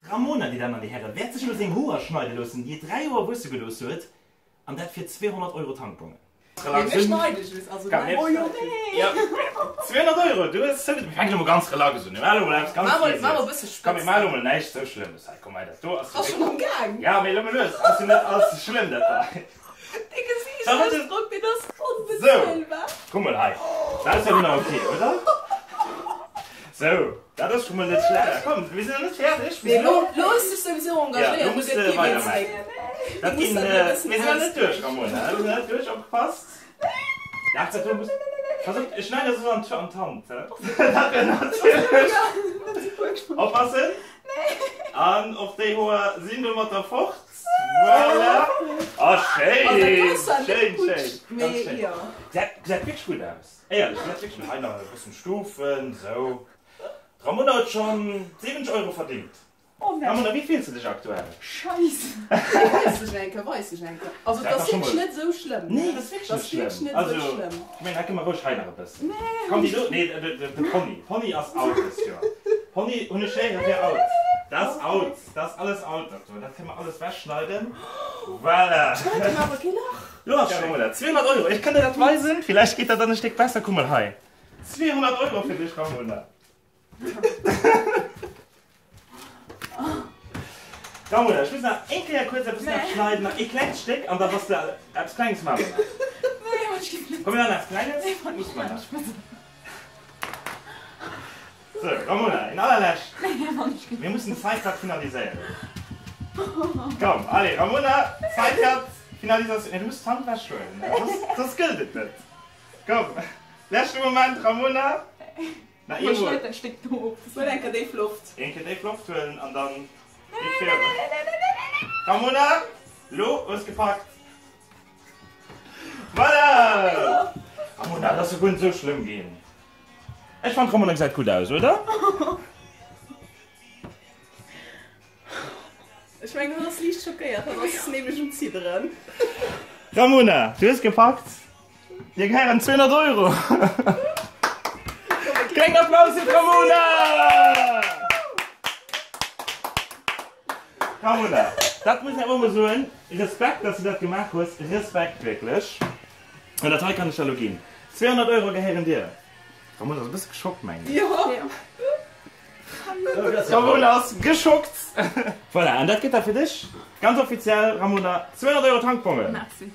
D'Ramona, Dir Dammen an Dir Hären, wäert sech elo seng Hoer schneide loossen, déi et 3 Joer wuesse gelooss huet, an dat fir 200 Euro Tankbongen. Nee, mir schneide just, also nein, Oh jo, nee! 200 Euro, du hues souwisou. Mir fänken elo mol ganz relax un, mir maachen elo mol eppes ganz Mach mol, mach mol e Easyes. bësse spëtz. Komm, mir maachen elo mol näischt sou Schlëmmes hei. Komm hei, dat do ass jo Ass schonn am Gaang. Ja, mee elo mol lues, ass jo net all ze schlëmm, dat hei. Dee Gesiichtsausdrock, deen ass onbezuelbar. Sou, kuck mol hei. Dat ass jo nach ok, oder? Sou, dat ass scho mol net schlecht. Komm, mir sinn nach net fäerdeg. Nee, lo, lo hues dech souwisou Ja, engagéiert, lo lo muss gëtt de kee méi weidermaachen. zréck. Dat Du muss ginn, dat elo e bëssen mir sinn nach net duerch, ausgläichen. Ramona. Mir sinn nach net duerch, opgepasst. Dach, dat do muss, pass op, ech schneiden der soss an d'Hand, hä? Dat wär natierlech. Oppassen. An och déi Hoer sinn domatter fort. Voilà! Oh, schéin! Schéin, schéin! Ganz schéin. Gesäit, gesäit wierklech gutt aus. Éierlech, gesäit wierklech gutt. Hei nach e bëssen Stufen, sou. D'Ramona huet schonn 70 Euro verdingt. Ramona, wéi fills de dech aktuell? Scheiss! Weis dech eng Kéier, weis dech eng Kéier. Also, et ass wierklech net esou schlëmm. Nee, et ass wierklech net schlëmm. Also, ech mengen, hei kënne mer roueg hei nach e bëssen. Komm, déi do, nee, de Pony. Pony ass out dëst Joer. Pony hunn ech héieren, wär out. Dat ass out. Dat ass alles out dat do. Dat kënne mer alles wechschneiden. Voilà. Schneid em awer kee Lach. Lo ass schéin, Ramona. 200 Euro. Ech kann der dat weisen. Villäicht geet dat dann e Stéck besser. Kuck mol hei. 200 Euro fir dech, Ramona. Ramona, ech muss nach eng Kéier kuerz eppes nach schneiden. Nach ee klengt Stéck an da bass de. Eppes Klenges maache mer nach. Komm, mir maachen eppes Klenges. Muss mer nach. Sou, Ramona, een allerlescht. Mir mussen Sidecut finaliséieren. Komm, allez, Ramona, Sidecut, Finalisatioun. Nee, du muss d'Hand wechhuelen, soss, soss gëllt et net. Komm, leschte Moment, Ramona. Na, Huel eemol. dat Stéck do of. Huel eng Kéier déif Loft. Eng Kéier déif Loft huelen an dann geet virun. Ramona, lo hues gepackt. Voilà! Ramona, dat ass jo guer net sou schlëmm ginn. Ech fannen d'Ramona gesäit gutt aus, oder? Ech mengen hatt ass liicht schockéiert, hatt ass nämlech um zidderen. Ramona, du hues gepackt! Dir gehéieren 200 Euro! Klengen Applaus fir d'Ramona! Ramona, dat muss ech awer mol soen, Respekt, dass du dat gemaach hues, Respekt wierklech! An dat hei kann ech der elo ginn. 200 Euro gehéieren dir. D'Ramona ass e bësse geschockt, mengen ech. Jo. D'Ramona ass geschockt. Voilà, an dat gëtt da fir dech ganz offiziell, Ramona, 200 Euro Tankbongen. Merci.